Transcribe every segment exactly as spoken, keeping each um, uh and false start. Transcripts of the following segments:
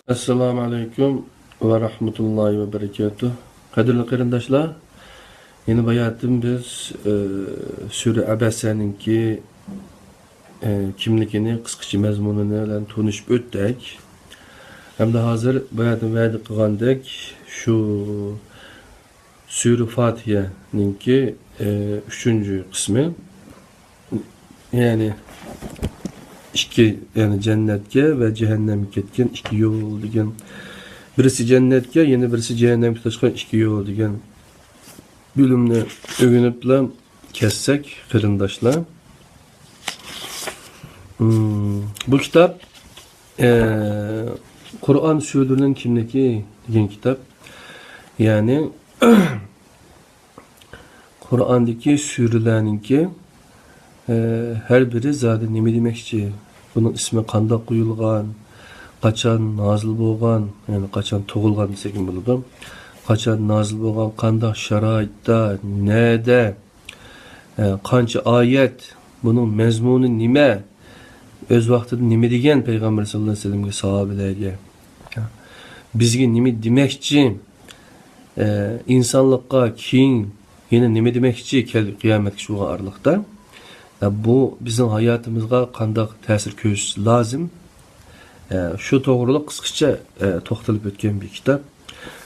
ئەسسالامۇ ئەلەيكۇم ۋە رەھمەتۇللاھى ۋە بەرىكاتۇھ. قەدىرلىك قېرىنداشلار، يەنە باياتىن بىز، ئى، سۈرە ئەبەسەنىڭكى، ئى، كىملىكىنى، قىسقىچە مەزمۇنىنى بىلەن تونۇشۇپ ئۆتتۇق. ھەمدە ھازىر باياتىن ۋەدە قىلغاندەك، شۇ سۈرە فاتىھەنىڭكى، ئى، ئۈچىنچى قىسمى، يەنى ئىككى، يەنى جەننەتكە ۋە جەھەننەمگە كەتكەن ئىككى يول دېگەن، بىرسى جەننەتكە، يەنە بىرسى جەھەننەمگە تۇتاشقان ئىككى يول دېگەن بۆلۈمنى ئۆگىنىپلا كەتسەك، قېرىنداشلار. مم، بۇ كىتاب، ئە، قۇرئان سۈرىلىرىنىڭ كىملىكى دېگەن كىتاب. يەنى، قۇرئاندىكى سۈرىلەرنىڭكى، ئە، ھەر بىرى زادى نېمە دېمەكچى؟ بۇنىڭ ئىسمى قانداق قويۇلغان؟ قاچان نازىل بولغان؟ يەنى قاچان تۇغۇلغان دېسەكمۇ بولىدۇ. قاچان نازىل بولغان؟ قانداق شارائىتتا؟ نەدە؟ ئە، قانچە ئايەت؟ بۇنىڭ مەزمۇنى نېمە؟ ئۆز ۋاقتىدا نېمە دېگەن پەيغەمبەر ساللاللاھۇ ئەلەيھى ۋەسەللەمگە، ساھابىلەرگە؟ بىزگە نېمە دېمەكچى؟ ئە، ئىنسانلىققا كېيىن يەنە نېمە دېمەكچى كەل-، قىيامەتكىچە بولغان ئارىلىقتا؟ ئە، بۇ بىزنىڭ ھاياتىمىزغا قانداق تەسىر كۆرسىتىشى لازىم؟ ئە، شۇ توغرىلىق قىسقىچە، ئە، توختىلىپ ئۆتكەن بىر كىتاب.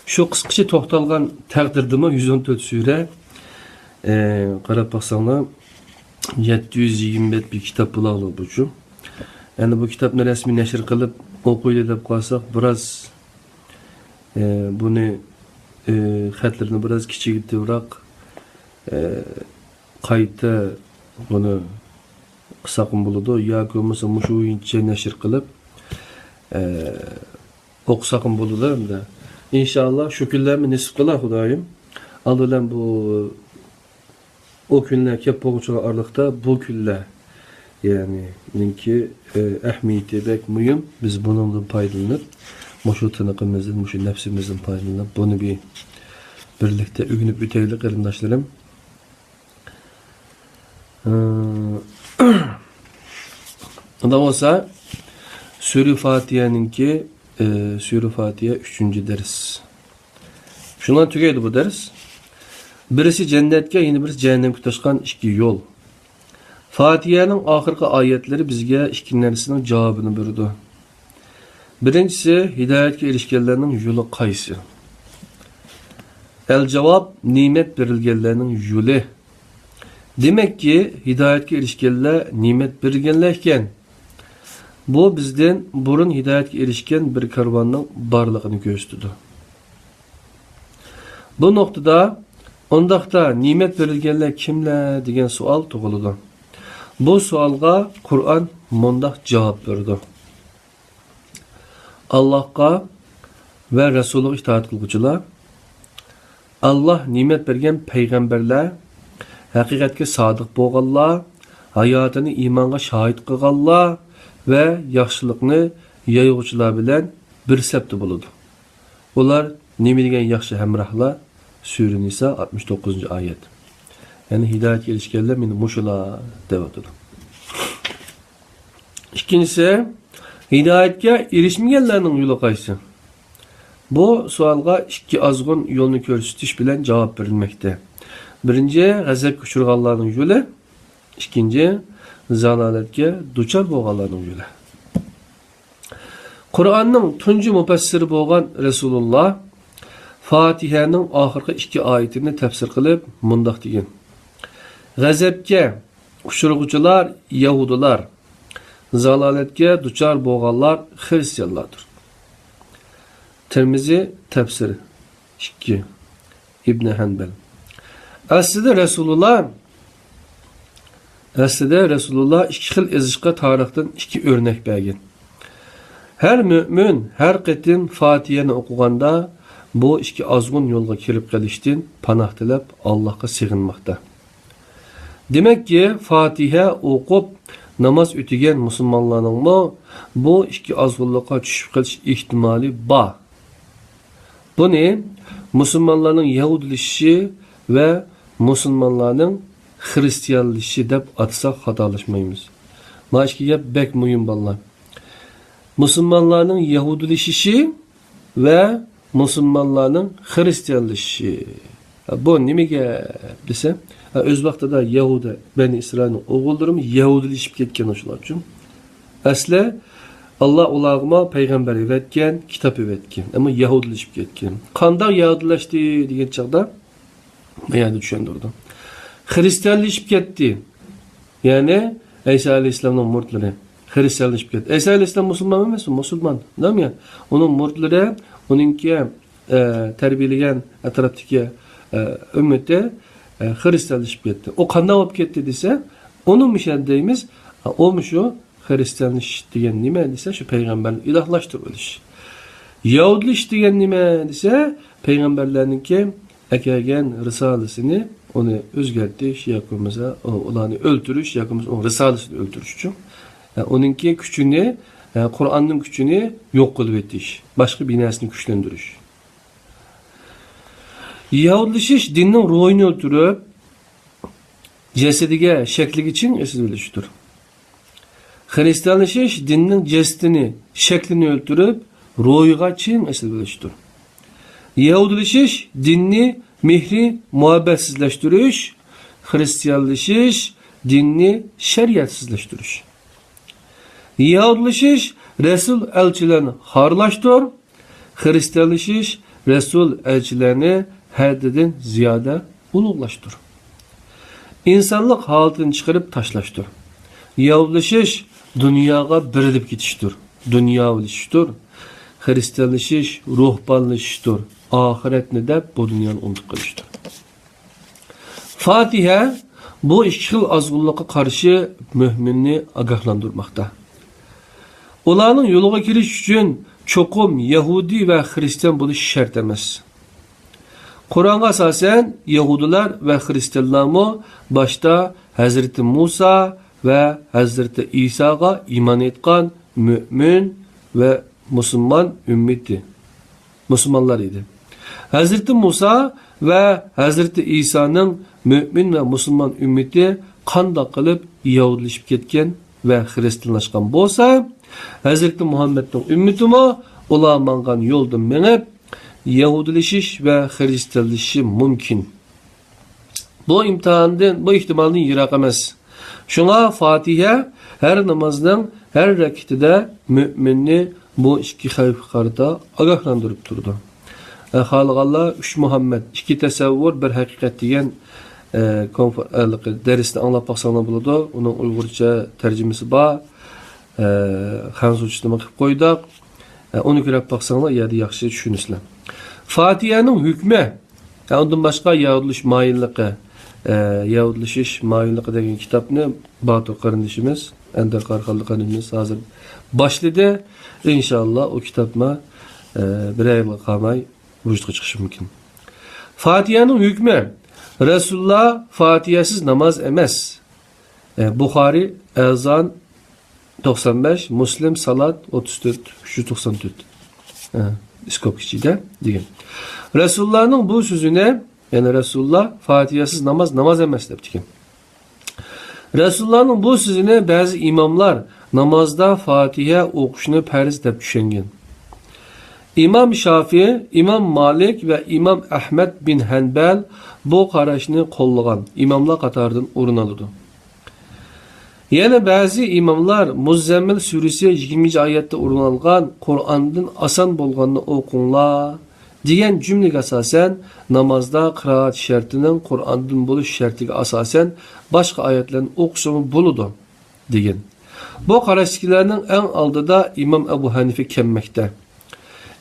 شۇ قىسقىچە توختالغان تەقدىردىمۇ يۈز ئون تۆت سۈرە، ئە، قاراپ باقساڭلار، يەتتە يۈز يىگىرمە بەت بىر كىتاب بولارلىق بۇچۇ. ئەمدى بۇ كىتابنى رەسمىي نەشر قىلىپ ئوقۇيلى دەپ قالساق، بىراز، ئە، بۇنى، ئە، خەتلىرىنى بىراز كىچىكلىتىۋراق، ئە، قايتا بۇنى قىلساقمۇ بولىدۇ، ياكى بولمىسا مۇشۇ بويىچە نەشر قىلىپ، ئە، ئوقۇساقمۇ بولىدۇ ئەمدى. ئىنشاللا شۇ كۈنلەرمۇ نېسىپ قىلا خۇدايىم. ئالدى بىلەن بۇ، ئۇ كۈنلەر كەپ بولغۇچىغا ئارىلىقتا بۇ كۈنلەر، يەنى، نىڭكى، ئە، ئەھمىيىتى بەك مۇھىم. بىز بۇنىڭدىن پايدىلىنىپ، مۇشۇ تىنىقىمىزدىن، مۇشۇ نەپسىمىزدىن پايدىلىنىپ، بۇنى بىر بىرلىكتە ئۆگىنىپ ئۆتەيلى، قېرىنداشلىرىم. ئۇنداق بولسا، سۈرە فاتىھەنىڭكى، ئى، سۈرە فاتىھە ئۈچىنچى دەرس. شۇنىڭ بىلەن تۈگەيدۇ بۇ دەرس. بىرسى جەننەتكە، يەنە بىرسى جەھەننەمگە تۇتاشقان ئىككى يول. فاتىھەنىڭ ئاخىرقى ئايەتلىرى بىزگە ئىككى نەرسىنىڭ جاۋابىنى بېرىدۇ. بىرىنچىسى، ھىدايەتكە ئېرىشكەنلەرنىڭ يولى قايسى؟ ئەل جاۋاب، نېمەت بېرىلگەنلەرنىڭ يولى. دېمەككى، ھىدايەتكە ئېرىشكەنلەر نېمەت بېرىلگەنلەر ئىكەن. بۇ بىزدىن بۇرۇن ھىدايەتكە ئېرىشكەن بىر كارۋاننىڭ بارلىقىنى كۆرسىتىدۇ. بۇ نۇقتىدا، ئۇنداقتا نېمەت بېرىلگەنلەر كىملەر دېگەن سوئال تۇغۇلىدۇ. بۇ سوئالغا قۇرئان مۇنداق جاۋاب بېرىدۇ. ئاللاھقا ۋە رەسۇلىغا ئىتائەت قىلغۇچىلار، ئاللاھ نېمەت بەرگەن پەيغەمبەرلەر، ھەقىقەتكە سادىق بولغانلار، ھاياتىنى ئىمانغا شاھىت قىلغانلار ۋە ياخشىلىقنى يايغۇچىلار بىلەن بىر سەپتە بولىدۇ. ئۇلار نېمە دېگەن ياخشى ھەمراھلار؟ سۈرە نىسا، ئاتمىش توققۇزىنچى ئايەت. يەنى ھىدايەتكە ئېرىشكەنلەر مانا مۇشۇلار دەۋاتىدۇ. ئىككىنچىسى، ھىدايەتكە ئېرىشمىگەنلەرنىڭ يولى قايسى؟ بۇ سوئالغا ئىككى ئازغۇن يولنى كۆرسىتىش بىلەن جاۋاب بېرىلمەكتە. بىرىنچى، غەزەپكە ئۇچرىغانلارنىڭ يولى. ئىككىنچى، زالالەتكە دۇچار بولغانلارنىڭ يولى. قۇرئاننىڭ تۇنجى مۇپەسسىرى بولغان رەسۇلۇللا فاتىھەنىڭ ئاخىرقى ئىككى ئايىتىنى تەپسىر قىلىپ مۇنداق دېگەن: غەزەپكە ئۇچرىغۇچىلار يەھۇدىيلار، زالالەتكە دۇچار بولغانلار خىرىستىيانلاردۇر. تىرمىزى، تەپسىر ئىككى، ئىبنى ھەنبەل. ئەسلىدە رەسۇلۇللا، ئەسلىدە رەسۇلۇللا ئىككى خىل ئېزىشقا تارىختىن ئىككى ئۆرنەك بەرگەن. ھەر مۆمىن ھەر قېتىم فاتىھەنى ئوقۇغاندا، بۇ ئىككى ئازغۇن يولغا كىرىپ قېلىشتىن پاناھ تىلەپ، ئاللاھقا سېغىنماقتا. دېمەككى، فاتىھە ئوقۇپ ناماز ئۆتىگەن مۇسۇلمانلارنىڭمۇ بۇ ئىككى ئازغۇنلۇققا چۈشۈپ قېلىش ئېھتىمالى بار. بۇنى مۇسۇلمانلارنىڭ يەھۇدىيلىشىشى ۋە مۇسۇلمانلارنىڭ خىرىستىيانلىشىشى دەپ ئاتىساق خاتالاشمايمىز. مانا ئىككى گەپ بەك مۇھىم، بالىلار. مۇسۇلمانلارنىڭ يەھۇدىيلىشىشى ۋە مۇسۇلمانلارنىڭ خىرىستىيانلىشىشى. بۇ نېمە گەپ دېسە، ئۆز ۋاقتىدا يەھۇدىي، بەنى ئىسرائىلنىڭ ئوغۇللىرىمۇ يەھۇدىيلىشىپ كەتكەن شۇلار ئۈچۈن. ئەسلى، ئاللا ئۇلارغىمۇ پەيغەمبەر ئەۋەتكەن، كىتاب ئەۋەتكەن، ئەمما يەھۇدىيلىشىپ كەتكەن. قانداق يەھۇدىيلاشتى دېگەن چاغدا، باياندا چۈشەندۈردۈم. خىرىستىيانلىشىپ كەتتى. يەنى ئەيسا ئەلەيھىسسالامنىڭ مۇرىتلىرى خىرىستىيانلىشىپ كەتتى. ئەيسا ئەلەيھىسسالام مۇسۇلمان ئەمەسمۇ؟ مۇسۇلمان. نېمە؟ ئۇنىڭ مۇرىتلىرى، ئۇنىڭكى، ئە، تەربىيەلىگەن ئەتراپتىكى، ئە، ئۈممىتى، ئە، خىرىستىيانلىشىپ كەتتى. ئۇ قانداق بولۇپ كەتتى دېسە، ئۇنى مۇشۇ دەيمىز. ئۇ مۇشۇ خىرىستىيانلىشىش دېگەن نېمە دېسە، شۇ پەيغەمبەرنى ئىلاھلاشتۇرۇۋېلىش. يەھۇدىيلىشىش دېگەن نېمە دېسە، پەيغەمبەرلەرنىڭكى ئەكەلگەن رىسالىسىنى ئۇنى ئۆزگەرتىش ياكى بولمىسا ئۇ-، ئۇلارنى ئۆلتۈرۈش ياكى بولمىسا ئۇنىڭ رىسالىسىنى ئۆلتۈرۈش ئۈچۈن. ئە، ئۇنىڭكى كۈچىنى، ئە، قۇرئاننىڭ كۈچىنى يوق قىلىۋېتىش، باشقا بىر نەرسىنى كۈچلەندۈرۈش. يەھۇدىيلىشىش دىننىڭ روھىنى ئۆلتۈرۈپ، جەسىتىگە، شەكلىگە چىڭ ئېسىلىۋېلىشتۇر. خىرىستىيانلىشىش دىننىڭ جەسىتىنى، شەكلىنى ئۆلتۈرۈپ، روھىغا چىڭ ئېسىلىۋېلىشتۇر. يەھۇدىيلىشىش دىننى مېھرى مۇھەببەتسىزلەشتۈرۈش، خىرىستىيانلىشىش دىننى شەرىئەتسىزلەشتۈرۈش. يەھۇدىيلىشىش رەسۇل ئەلچىلەرنى خارلاشتۇر، خىرىستىيانلىشىش رەسۇل ئەلچىلەرنى ھەددىدىن زىيادە ئۇلۇغلاشتۇر. ئىنسانلىق ھالىتىدىن چىقىرىپ تاشلاشتۇر. يەھۇدىيلىشىش دۇنياغا بېرىلىپ كېتىشتۇر، دۇنياۋىلىشىشتۇر. خىرىستىيانلىشىش روھبانلىشىشتۇر، ئاخىرەتنى دەپ بۇ دۇنيانى ئۇنتۇپ قېلىشتۇر. فاتىھە بۇ ئىككى خىل ئازغۇنلۇققا قارشى مۆمىننى ئاگاھلاندۇرماقتا. ئۇلارنىڭ يولىغا كىرىش ئۈچۈن چوقۇم يەھۇدىي ۋە خىرىستىيان بولۇش شەرت ئەمەس. قۇرئانغا ئاساسەن، يەھۇدىيلار ۋە خىرىستىيانلارمۇ باشتا ھەزرىتى مۇسا ۋە ھەزرىتى ئىساغا ئىمان ئېيتقان مۆمىن ۋە مۇسۇلمان ئۈممىتى، مۇسۇلمانلار ئىدى. ھەزرىتى مۇسا ۋە ھەزرىتى ئىسانىڭ مۆمىن ۋە مۇسۇلمان ئۈممىتى قانداق قىلىپ يەھۇدىيلىشىپ كەتكەن ۋە خىرىستىيانلاشقان بولسا، ھەزرىتى مۇھەممەدنىڭ ئۈممىتىمۇ ئۇلار ماڭغان يولدا مېڭىپ، يەھۇدىيلىشىش ۋە خىرىستىيانلىشىشى مۇمكىن. بۇ ئىمتىھاندىن، بۇ ئېھتىمالدىن يىراق ئەمەس. شۇڭا فاتىھە ھەر نامازنىڭ ھەر رەكىتىدە مۆمىننى بۇ ئىككى خەۋپكە قارىتا ئاگاھلاندۇرۇپ تۇرىدۇ. ئە، خالىغانلار ئۈچ مۇھەممەد، ئىككى تەسەۋۋۇر، بىر ھەقىقەت دېگەن، ئە، كونفر-، ئە، دەرسنى ئاڭلاپ باقساڭلار بولىدۇ. ئۇنىڭ ئۇيغۇرچە تەرجىمىسى بار. ئە، خەنزۇچىسىنىمۇ قىلىپ قويدۇق. ئە، ئۇنى كۆرۈپ باقساڭلار، ئۇ يەردە ياخشى چۈشىنىسىلەر. فاتىھەنىڭ ھۆكمى، ئە، ئۇندىن باشقا يەھۇدىيلىشىش مايىللىقى، ئە، يەھۇدىيلىشىش مايىللىقى دېگەن كىتابنى باتۇر قېرىندىشىمىز، ئەندىر قاراخانلىق قېرىندىشىمىز ھازىر باشلىدى. ئىنشاللا ئۇ كىتابمۇ، ئە، بىرەر يىلغا قالماي ۋۇجۇدقا چىقىشى مۇمكىن. فاتىھەنىڭ ھۆكمى، رەسۇلۇللا فاتىھەسىز ناماز ئەمەس. ئە، بۇخارىي، ئەزان، توقسان بەش، مۇسلىم، سالات، ئوتتۇز تۆت، ئۈچ يۈز توقسان تۆت. ئە، ئىسكوپكا ئىچىدە دېگەن. رەسۇلۇللانىڭ بۇ سۆزىنى، يەنى رەسۇلۇللا فاتىھەسىز ناماز، ناماز ئەمەس دەپتىكەن. رەسۇلۇللانىڭ بۇ سۆزىنى بەزى ئىماملار نامازدا فاتىھە ئوقۇشنى پەرز دەپ چۈشەنگەن. ئىمام شافىئى، ئىمام مالىك ۋە ئىمام ئەھمەد بىن ھەنبەل بۇ قاراشنى قوللىغان ئىماملار قاتارىدىن ئورۇن ئالىدۇ. يەنە بەزى ئىماملار مۇززەممىل سۈرىسى يىگىرمىنچى ئايەتتە ئورۇن ئالغان «قۇرئاندىن ئاسان بولغاننى ئوقۇڭلار» دېگەن جۈملىگە ئاساسەن، نامازدا قىرائەت شەرتىنىڭ قۇرئاندىن بولۇش شەرتىگە ئاساسەن باشقا ئايەتلەرنى ئوقۇسىمۇ بولىدۇ، دېگەن. بۇ قاراشتىكىلەرنىڭ ئەڭ ئالدىدا ئىمام ئەبۇ ھەنىفە كەلمەكتە.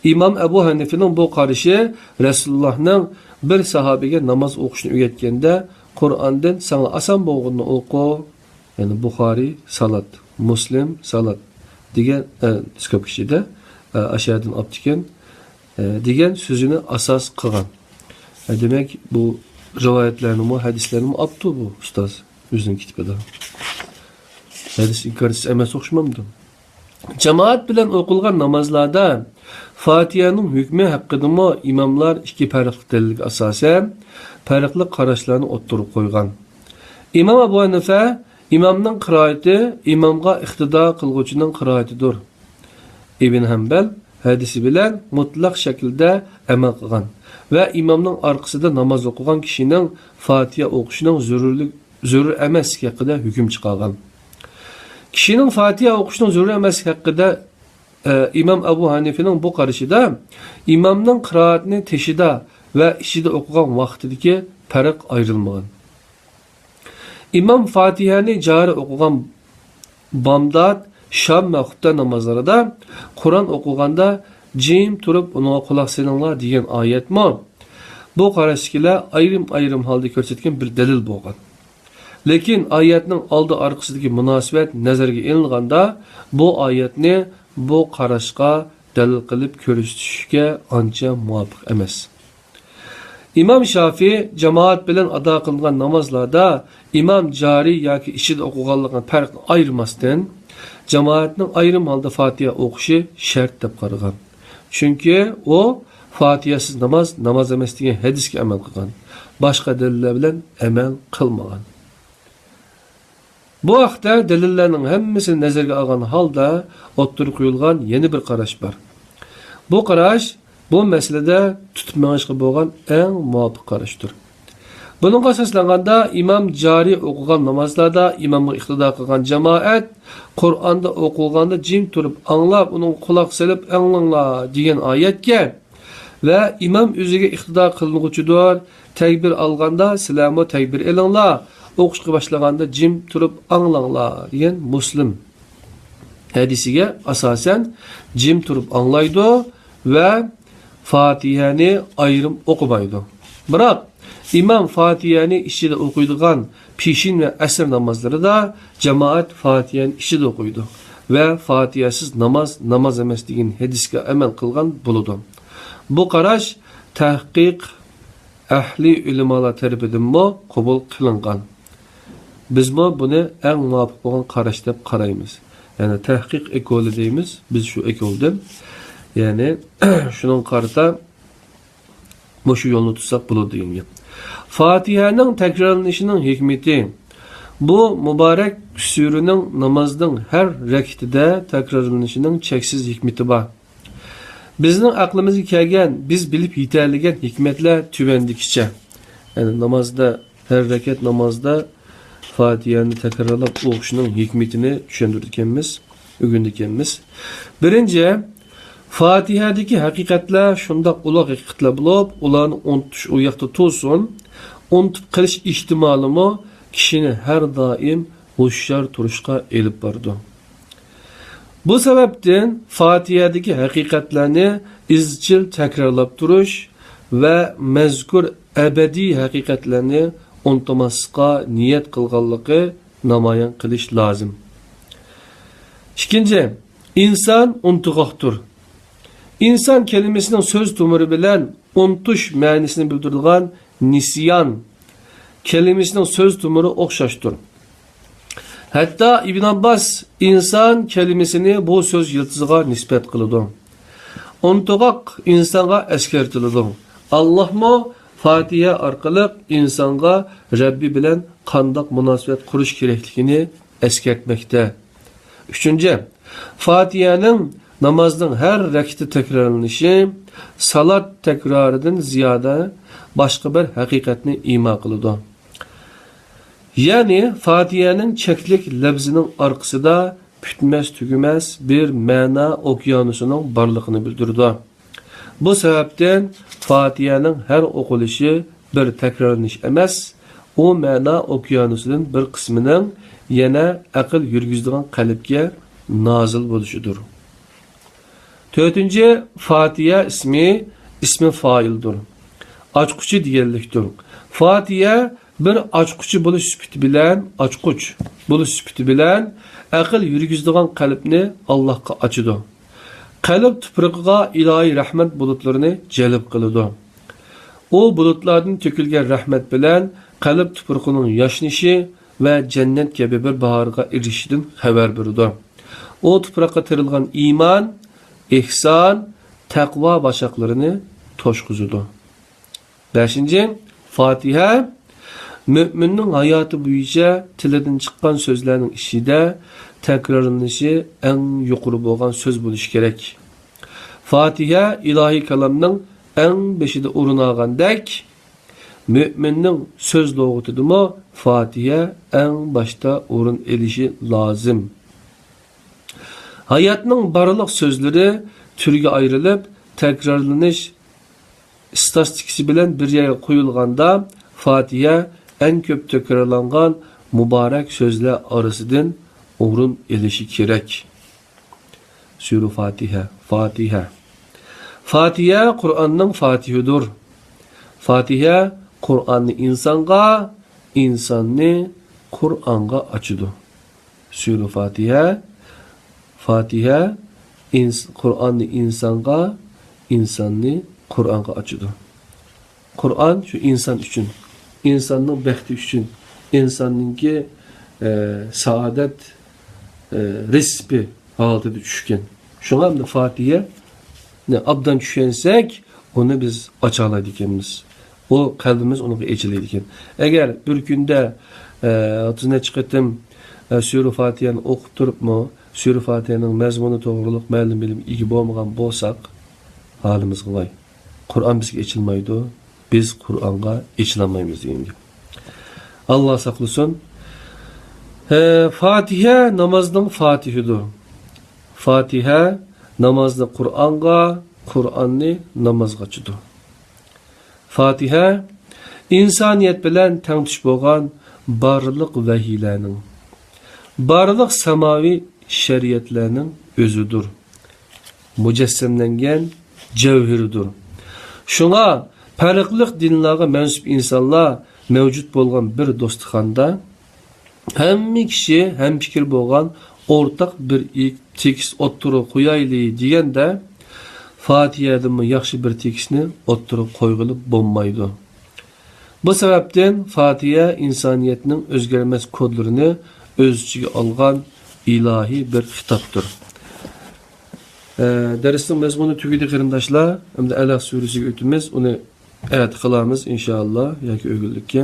ئىمام ئەبۇ ھەنىفىنىڭ بۇ قارىشى رەسۇلۇللانىڭ بىر ساھابىگە ناماز ئوقۇشنى ئۆگەتكەندە، «قۇرئاندىن ساڭا ئاسان بولغىنىنى ئوقۇ»، يەنى بۇخارىي سالات، مۇسلىم سالات دېگەن، ئە، ئىسكوپكا ئىچىدە، ئە، ئاشۇ يەردىن ئاپتىكەن، ئە، دېگەن سۆزىنى ئاساس قىلغان. ئە، دېمەك، بۇ رىۋايەتلەرنىمۇ، ھەدىسلەرنىمۇ ئاپتۇ بۇ ئۇستاز ئۆزىنىڭ كىتابىدا. ھەدىس ئىنكارچىسى ئەمەس ئوخشىمامدۇ؟ جامائەت بىلەن ئوقۇلغان نامازلاردا فاتىھەنىڭ ھۆكمى ھەققىدىمۇ ئىماملار ئىككى پەرقلىق دەلىلگە ئاساسەن، پەرقلىق قاراشلارنى ئوتتۇرىغا قويغان. ئىمام ئەبۇ ھەنىفە، ئىمامنىڭ قىرائىتى ئىمامغا ئىقتىدا قىلغۇچىنىڭ قىرائىتىدۇر. ئىبن ھەمبەل ھەدىسى بىلەن مۇتلەق شەكىلدە ئەمەل قىلغان ۋە ئىمامنىڭ ئارقىسىدا ناماز ئوقۇغان كىشىنىڭ فاتىھە ئوقۇشىنىڭ زۆرۈرلۈك-، زۆرۈر ئەمەسلىكى ھەققىدە ھۆكۈم چىقارغان. كىشىنىڭ فاتىھە ئوقۇشىنىڭ زۆرۈر ئەمەسلىكى ھەققىدە، ئە، ئىمام ئەبۇ ھەنىفىنىڭ بۇ قارىشىدا ئىمامنىڭ قىرائەتنى تېشىدا ۋە ئىچىدە ئوقۇغان ۋاقتىدىكى پەرق ئايرىلمىغان. ئىمام فاتىھەنى جارى ئوقۇغان بامدات، شام ۋە خۇپتە نامازلىرىدا قۇرئان ئوقۇلغاندا جىم تۇرۇپ ئۇنىڭغا قۇلاق سېلىڭلار دېگەن ئايەتمۇ بۇ قاراشتىكىلەر ئايرىم-ئايرىم ھالدا كۆرسەتكەن بىر دەلىل بولغان. لېكىن ئايەتنىڭ ئالدى ئارقىسىدىكى مۇناسىۋەت نەزەرگە ئېلىنغاندا، بۇ ئايەتنى بۇ قاراشقا دەلىل قىلىپ كۆرسىتىشكە ئانچە مۇۋاپىق ئەمەس. ئىمام شافىي جامائەت بىلەن ئادا قىلىنغان نامازلاردا ئىمام جارى ياكى ئىچىدە ئوقۇغانلىقىنى پەرقنى ئايرىماستىن، جامائەتنىڭ ئايرىم ھالدا فاتىھە ئوقۇشى شەرت دەپ قارىغان. چۈنكى ئۇ فاتىھەسىز ناماز ناماز ئەمەس دېگەن ھەدىسكە ئەمەل قىلغان. باشقا دەلىللەر بىلەن ئەمەل قىلمىغان. بۇ ھەقتە دەلىللەرنىڭ ھەممىسىنى نەزەرگە ئالغان ھالدا ئوتتۇرىغا قويۇلغان يەنە بىر قاراش بار. بۇ قاراش بۇ مەسىلىدە تۇتۇپ مېڭىشقا بولغان ئەڭ مۇۋاپىق قاراشتۇر. بۇنىڭغا ئاساسلانغاندا، ئىمام جارى ئوقۇغان نامازلاردا ئىمامغا ئىقتىدا قىلغان جامائەت قۇرئاندا ئوقۇلغاندا جىم تۇرۇپ ئاڭلاپ، ئۇنىڭغا قۇلاق سېلىپ ئاڭلاڭلار دېگەن ئايەتكە ۋە ئىمام ئۆزىگە ئىقتىدا قىلىنغۇچىدۇر، تەكبىر ئالغاندا سىلەرمۇ تەكبىر ئېلىڭلار، ئوقۇشقا باشلىغاندا جىم تۇرۇپ ئاڭلاڭلار دېگەن مۇسلىم ھەدىسىگە ئاساسەن جىم تۇرۇپ ئاڭلايدۇ ۋە فاتىھەنى ئايرىم ئوقۇمايدۇ. بىراق، ئىمام فاتىھەنى ئىچىدە ئوقۇيدىغان پېشىن ۋە ئەسىر نامازلىرىدا جامائەت فاتىھەنى ئىچىدە ئوقۇيدۇ ۋە فاتىھەسىز ناماز ناماز ئەمەس دېگەن ھەدىسكە ئەمەل قىلغان بولىدۇ. بۇ قاراش تەھقىق ئەھلى ئۆلىمالار تەرىپىدىنمۇ قوبۇل قىلىنغان. بىزمۇ بۇنى ئەڭ مۇۋاپىق بولغان قاراش دەپ قارايمىز. يەنى تەھقىق ئەھلى دەيمىز بىز شۇ ئەھلىدىن. يەنى شۇنىڭغا قارىتا مۇشۇ يولنى تۇتساق بولىدۇ دېگەن گەپ. فاتىھەنىڭ تەكرارلىنىشىنىڭ ھېكمىتى. بۇ مۇبارەك سۈرىنىڭ نامازنىڭ ھەر رەكىتىدە تەكرارلىنىشىنىڭ چەكسىز ھېكمىتى بار. بىزنىڭ ئەقلىمىزگە كەلگەن، بىز بىلىپ يېتەلىگەن ھېكمەتلەر تۆۋەندىكىچە. يەنى نامازدا، ھەر رەكەت نامازدا فاتىھەنى تەكرارلاپ ئوقۇشنىڭ ھېكمىتىنى چۈشەندۈرىدىكەنمىز، ئۆگىنىدىكەنمىز. بىرىنچى، فاتىھەدىكى ھەقىقەتلەر شۇنداق ئۇلۇغ ھەقىقەتلەر بولۇپ، ئۇلارنى ئۇنتۇش ئۇ ياقتا تۇرسۇن، ئۇنتۇپ قېلىش ئېھتىمالىمۇ كىشىنى ھەر دائىم ھوشيار تۇرۇشقا ئېلىپ بارىدۇ. بۇ سەۋەبتىن فاتىھەدىكى ھەقىقەتلەرنى ئىزچىل تەكرارلاپ تۇرۇش ۋە مەزكۇر ئەبەدىي ھەقىقەتلەرنى ئۇنتۇماسلىققا نىيەت قىلغانلىقى نامايان قىلىش لازىم. ئىككىنچى، ئىنسان ئۇنتۇغاقتۇر. ئىنسان كەلىمىسىنىڭ سۆز تۈمۈرى بىلەن ئۇنتۇش مەنىسىنى بىلدۈرىدىغان نىسيان كەلىمىسىنىڭ سۆز تۈمۈرى ئوخشاشتۇر. ھەتتا ئىبن ئابباس ئىنسان كەلىمىسىنى بۇ سۆز يىلتىزىغا نىسبەت قىلىدۇ. ئۇنتۇغاق ئىنسانغا ئەسكەرتىلىدۇ. ئاللاھمۇ فاتىھە ئارقىلىق ئىنسانغا رەببى بىلەن قانداق مۇناسىۋەت قۇرۇش كېرەكلىكىنى ئەسكەرتمەكتە. ئۈچىنچى، فاتىھەنىڭ نامازنىڭ ھەر رەكىتى تەكرارلىنىشى سالات تەكرارىدىن زىيادە باشقا بىر ھەقىقەتنى ئىما قىلىدۇ. يەنى فاتىھەنىڭ چەكلىك لەپزىنىڭ ئارقىسىدا پۈتمەس-تۈگىمەس بىر مەنا ئوكيانۇسىنىڭ بارلىقىنى بىلدۈرىدۇ. بۇ سەۋەبتىن فاتىھەنىڭ ھەر ئوقۇلۇشى بىر تەكرارلىنىش ئەمەس، ئۇ مەنا ئوكيانۇسىدىن بىر قىسمىنىڭ يەنە ئەقىل يۈرگۈزىدىغان قەلبكە نازىل بولۇشىدۇر. تۆتىنچى، فاتىھە ئىسمى، ئىسمى فائىلدۇر. ئاچقۇچى دېگەنلىكتۇر. فاتىھە بىر ئاچقۇچى بولۇش سۈپىتى بىلەن، ئاچقۇچ بولۇش سۈپىتى بىلەن ئەقىل يۈرگۈزىدىغان قەلبنى ئاللاھقا ئاچىدۇ. قەلب تۇپرىقىغا ئىلاھىي رەھمەت بۇلۇتلىرىنى جەلپ قىلىدۇ. ئۇ بۇلۇتلاردىن تۆكۈلگەن رەھمەت بىلەن قەلب تۇپرىقىنىڭ ياشنىشى ۋە جەننەت كەبى بىر باھارغا ئېرىشىشىدىن خەۋەر بېرىدۇ. ئۇ تۇپراققا تېرىلغان ئىمان، ئېھسان، تەقۋا باشاقلىرىنى توشقۇزىدۇ. بەشىنچى، فاتىھە مۆمىننىڭ ھاياتى بويىچە تىلىدىن چىققان سۆزلەرنىڭ ئىچىدە تەكرارلىنىشى ئەڭ يۇقىرى بولغان سۆز بولۇشى كېرەك. فاتىھە ئىلاھىي كالامنىڭ ئەڭ بېشىدا ئورۇن ئالغاندەك، مۆمىننىڭ سۆز لۇغىتىدىمۇ فاتىھە ئەڭ باشتا ئورۇن ئېلىشى لازىم. ھاياتنىڭ بارلىق سۆزلىرى تۈرگە ئايرىلىپ، تەكرارلىنىش ئىستاتىستىكىسى بىلەن بىر يەرگە قويۇلغاندا، فاتىھە ئەڭ كۆپ تەكرارلانغان مۇبارەك سۆزلەر ئارىسىدىن ئورۇن ئېلىشى كېرەك. سۈرە فاتىھە، فاتىھە. فاتىھە قۇرئاننىڭ فاتىھىدۇر. فاتىھە قۇرئاننى ئىنسانغا، ئىنساننى قۇرئانغا ئاچىدۇ. سۈرە فاتىھە، فاتىھە ئىنس-، قۇرئاننى ئىنسانغا، ئىنساننى قۇرئانغا ئاچىدۇ. قۇرئان شۇ ئىنسان ئۈچۈن، ئىنساننىڭ بەختى ئۈچۈن، ئىنساننىڭكى، ئە، سائادەت، ئە، رىزقى ھالىتىدە چۈشكەن. شۇڭا ئەمدى فاتىھەنى ئابدان چۈشەنسەك، ئۇنى بىز ئاچالايدىكەنمىز. ئۇ قەلبىمىز ئۇنىڭغا ئېچىلىدىكەن. ئەگەر بىر كۈندە، ئە، ئوتتۇز نەچچە قېتىم، ئە، سۈرە فاتىھەنى ئوقۇپ تۇرۇپمۇ، سۈرە فاتىھەنىڭ مەزمۇنى توغرۇلۇق مەلۇم بىلىمگە ئىگە بولمىغان بولساق، ھالىمىزغا ۋاي. قۇرئان بىزگە ئېچىلمايدۇ، بىز قۇرئانغا ئېچىلالمايمىز دېگەن گەپ. ئاللا ساقلىسۇن. ھە، فاتىھە نامازنىڭ فاتىھىدۇر. فاتىھە نامازنى قۇرئانغا، قۇرئاننى نامازغا ئاچىدۇ. فاتىھە ئىنسانىيەت بىلەن تەڭتۇش بولغان بارلىق ۋەھىيلەرنىڭ، بارلىق ساماۋى شەرىئەتلەرنىڭ ئۆزىدۇر. مۇجەسسەملەنگەن جەۋھىرىدۇر. شۇڭا پەرقلىق دىنلارغا مەنسۇپ ئىنسانلار مەۋجۇت بولغان بىر دوستىخاندا ھەممە كىشى ھەمپىكىر بولغان ئورتاق بىر ئى-، تېكىست ئوتتۇرىغا قويايلى دېگەندە، فاتىھەدىنمۇ ياخشى بىر تېكىستنى ئوتتۇرىغا قويغىلى بولمايدۇ. بۇ سەۋەبتىن فاتىھە ئىنسانىيەتنىڭ ئۆزگەرمەس كودلىرىنى ئۆز ئىچىگە ئالغان ئىلاھىي بىر خىتابتۇر. ئە، دەرسنىڭ مەزمۇنى تۈگىدى، قېرىنداشلار. ئەمدى ئەلەق سۈرىسىگە ئۆتىمىز. ئۇنى ئەتە قىلارمىز، ئىنشائاللا، ياكى ئۆگۈنلۈككە.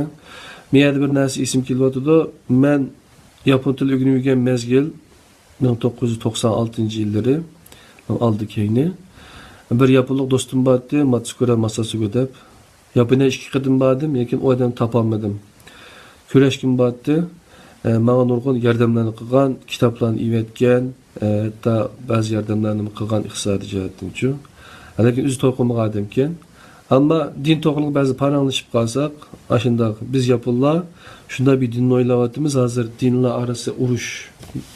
مەيەردە بىر نەرسە ئېسىمگە كېلىۋاتىدۇ. مەن ياپون تىلى ئۆگىنىۋېگەن مەزگىل، مىڭ توققۇز يۈز توقسان ئالتىنچى يىللىرى، ئالدى كەينى. بىر ياپونلۇق دوستۇم بارتتى، ماتسۇكۇرا ماساسۇگۇ دەپ. ياپونىيەگە ئىككى قېتىم باردىم، لېكىن ئۇ ئادەمنى تاپالمىدىم. كۆرۈشكۈم بارتتى. ئە، ماڭا نۇرغۇن ياردەملەرنى قىلغان، كىتابلارنى ئېۋەتكەن، ئە، ھەتتا بەزى ياردەملەرنىمۇ قىلغان ئىقتىسادىي جەھەتتىنچۇ. لېكىن ئۆزى توي قىلمىغان ئادەمكەن. ئەمما دىن توغرىلىق بەزى پاراڭلىشىپ قالساق، ئاشۇنداق بىز ياپونلار شۇنداق بىر دىننى ئويلاۋاتىمىز، ھازىر دىنلار ئارىسى ئۇرۇش،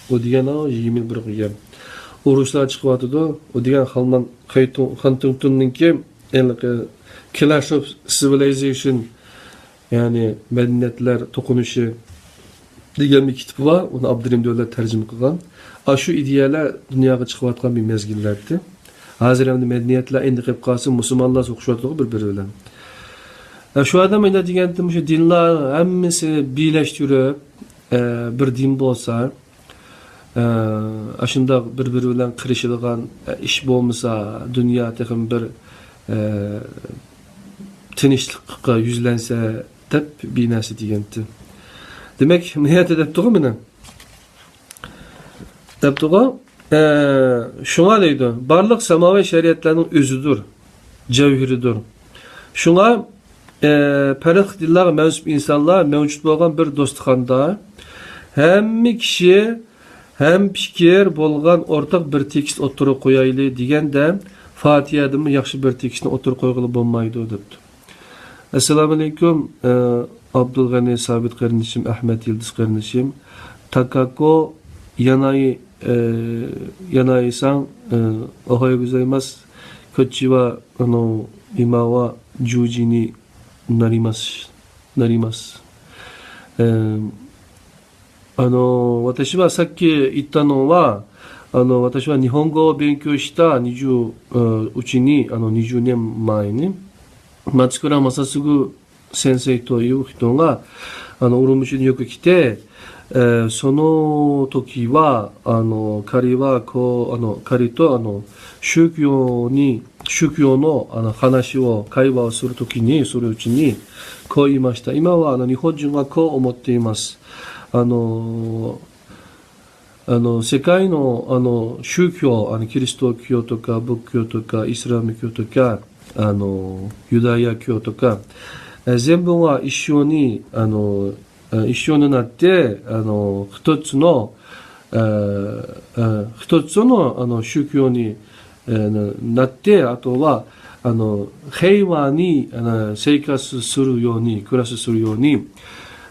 ئۇ دېگەن ئاۋۇ يىگىرمە يىل بۇرۇنقى گەپ. ئۇرۇشلار چىقىۋاتىدۇ. ئۇ دېگەن خانمان خەيتۇ-، خانتىڭتۇننىڭكى ھېلىقى Clash of Civilization، يەنى مەدەنىيەتلەر توقۇنۇشى دېگەن بىر كىتابى بار، ئۇنى ئابدۇرېھىم دۆلەت تەرجىمە قىلغان. ئاشۇ ئىدىيەلەر دۇنياغا چىقىۋاتقان بىر مەزگىللەردە. ھازىر ئەمدى مەدەنىيەتلەر ئەندە قېلىپ قالسا، مۇسۇلمانلار سوقۇشۇۋاتىدۇ بىر-بىرى بىلەن. ئە، شۇ ئادەم ئەيلەپ دېگەنتى، مۇشۇ دىنلار ھەممىسى بىرلەشتۈرۈپ، ئە، بىر دىن بولسا، ئە، ئاشۇنداق بىر-بىرى بىلەن قىرىشىدىغان، ئە، ئىش بولمىسا، دۇنيا تېخىمۇ بىر، ئە، تىنچلىققا يۈزلەنسە دەپ بىر نەرسە دېگەنتى. دېمەك، نىھايەتتە دەپتىغۇ مانا. دەپتىغۇ، ئە، شۇڭا دەيدۇ، بارلىق ساماۋى شەرىئەتلەرنىڭ ئۆزىدۇر، جەۋھىرىدۇر. شۇڭا، ئە، پەرقلىق دىنلارغا مەنسۇپ ئىنسانلار مەۋجۇت بولغان بىر دوستىخاندا ھەممە كىشى ھەمپىكىر بولغان ئورتاق بىر تېكىست ئوتتۇرىغا قويايلى دېگەندە، فاتىھەدىنمۇ ياخشى بىر تېكىستنى ئوتتۇرىغا قويغىلى بولمايدۇ، دەپتۇ. ئەسسالامۇئەلەيكۇم، ئە، ئابدۇلغەنى سابىت قېرىندىشىم، ئەھمەت يىلدىز قېرىندىشىم، تاكاكو ياناي، ئە، يانايساڭ، ئە، ئوھايو گوزايماس، كوچچىۋا، ئانو، ئىماۋا، جۇجىنى، نارىماس، نارىماس. ئە، あの、私はさっき言ったのは、あの、私は日本語を勉強したにじゅう、うちに、あの、にじゅうねんまえに、松倉正嗣先生という人が、あの、オウム州によく来て、えーその時は、あの、彼は、こう、あの、彼と、あの、宗教に、宗教の、あの、話を、会話をするときに、するうちに、こう言いました。今は、あの、日本人はこう思っています。あの、あの、世界の、あの、宗教、あの、キリスト教とか、仏教とか、イスラム教とか、あの、ユダヤ教とか、え、全部が一緒に、あの、え、一緒になって、あの、一つの、え、え、一つの、あの、宗教に、え、な、なって、あとは、あの、平和に、あの、生活するように、暮らしするように、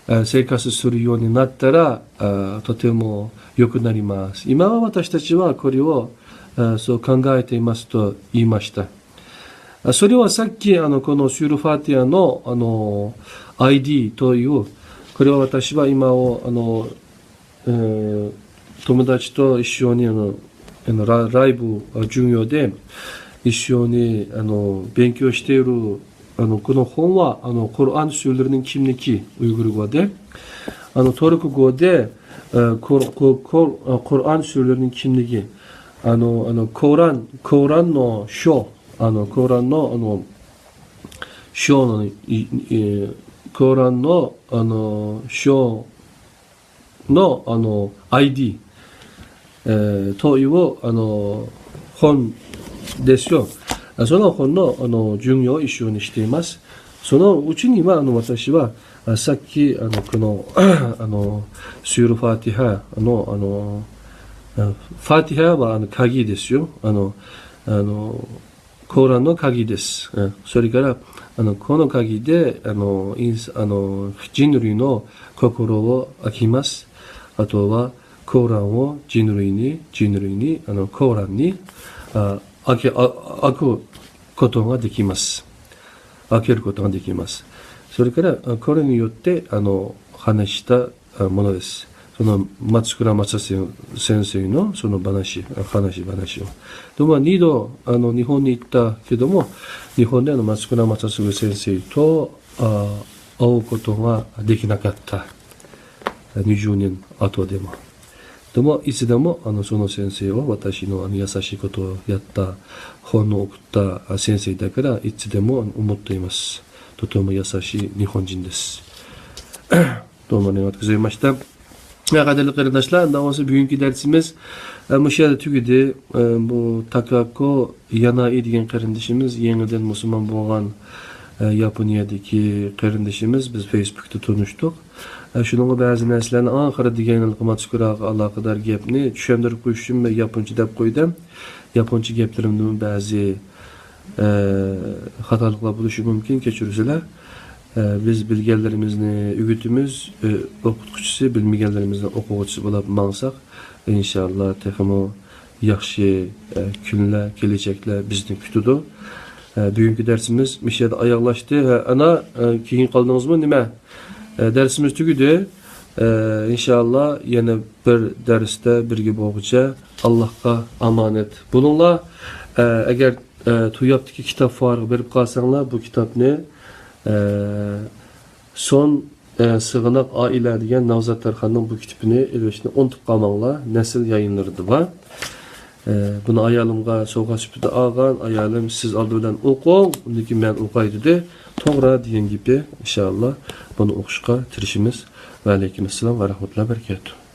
え、生活するようになったら、あ、とても良くなります。今は私たちはこれを、あ、そう考えていますと言いました。あ、それはさっき、あの、このスーラファティハの、あの、アイディーという、これは私は今を、あの、えー友達と一緒に、あの、あの、ラ、ライブ、あ、授業で、一緒に、あの、勉強している、あの、この本は、あの、Kur'an sürülerinin kimligi Uygur語で、あの、Türk語で、えー、Kur-、Kur-、Kur-、あ、Kur'an sürülerinin kimligi、あの、あの、Kur'an、Kur'anの章、あの、Kur'anの、あの、章の、い、い、Kur'anの、あの、章の、あの、アイディー、えーという、あの、本ですよ。あ、その本の、あの、授業を一緒にしています。そのうちには、あの、私は、あ、さっき、あの、この、あの、スーラファティハの、あの、あ、ファティハは、あの、鍵ですよ。あの、あの、Kur'anの鍵です。うん。それから、あの、この鍵で、あの、インス、あの、人類の心を開きます。あとは、Kur'anを人類に、人類に、あの、Kur'anに、あ、開け、あ、開くことができます。開けることができます。それから、あ、これによって、あの、話した、あ、ものです。その、松倉正先生のその話、あ、話、話を。で、まあ、二度、あの、日本に行ったけども、日本であの、松倉正嗣先生と、あ、会うことができなかった。二十年後でも。でも、いつでも、あの、その先生は私の、あの、優しいことをやった、本を送った、あ、先生だから、いつでも思っています。とても優しい日本人です。 دومىنى ئۆتكۈزۈۋېمەشتە. قەدىرلىك قېرىنداشلار، ئەمدى بولسا بۈگۈنكى دەرسىمىز، ئە، مۇشۇ يەردە تۈگىدى. ئە، بۇ تاكاكو يانائى دېگەن قېرىندىشىمىز، يېڭىدىن مۇسۇلمان بولغان، ئە، ياپونىيەدىكى قېرىندىشىمىز، بىز فېيسبۇكتا تونۇشتۇق. ئە، شۇنىڭغا بەزى نەرسىلەرنى ئاخىرى دېگەن ماتسۇكۇراغا ئالاقىدار گەپنى چۈشەندۈرۈپ قويۇش ئۈچۈن مەن ياپونچە دەپ قويدۇم. ياپونچە گەپلىرىمدىمۇ بەزى، ئە، خاتالىقلار بولۇشى مۇمكىن، كەچۈرسىلەر. ئە، بىز بىلگەنلىرىمىزنى ئۆگىتىمىز، ئە، ئوقۇتقۇچىسى، بىلمىگەنلىرىمىزنى ئوقۇغۇچىسى بولاپ ماڭساق، ئىنشائاللا، تېخىمۇ ياخشى، ئە، كۈنلەر، كېلەچەكلەر بىزنى كۈتىدۇ. ئە، بۈگۈنكى دەرسىمىز مۇشۇ يەردە ئاياغلاشتى. ھە، ئانا، ئە، كېيىن قالدىڭىزمۇ نېمە؟ ئە، دەرسىمىز تۈگىدى. ئە، ئىنشائاللا، يەنە بىر دەرستە بىرگە بولغۇچە ئاللاھقا ئامانەت بولۇڭلار. ئە، ئەگەر، ئە، توياپتىكى كىتاب فۇئارىغا بېرىپ قالساڭلار، بۇ كىتابنى، ئە، سون، ئە، سىغىناق ئائىلە دېگەن ناۋزات تارخاننىڭ بۇ كىتىپىنى ئېلىۋېلىشنى ئۇنتۇپ قالماڭلار. نەسىل يايىنلىرىدا بار. ئە، بۇنى ئايالىمغا سوۋغا سۈپىتىدە ئالغان. ئايالىم، «سىز ئالدى بىلەن ئوقۇڭ، ئۇندىن كېيىن مەن ئوقاي» دېدى. توغرا دېگەن گېپى، ئىنشائاللا، بۇنى ئوقۇشقا تىرىشىمىز. ۋەئەلەيكۇم ئەسسالام ۋە رەھمەتۇللاھى ۋە بەرىكاتۇھ.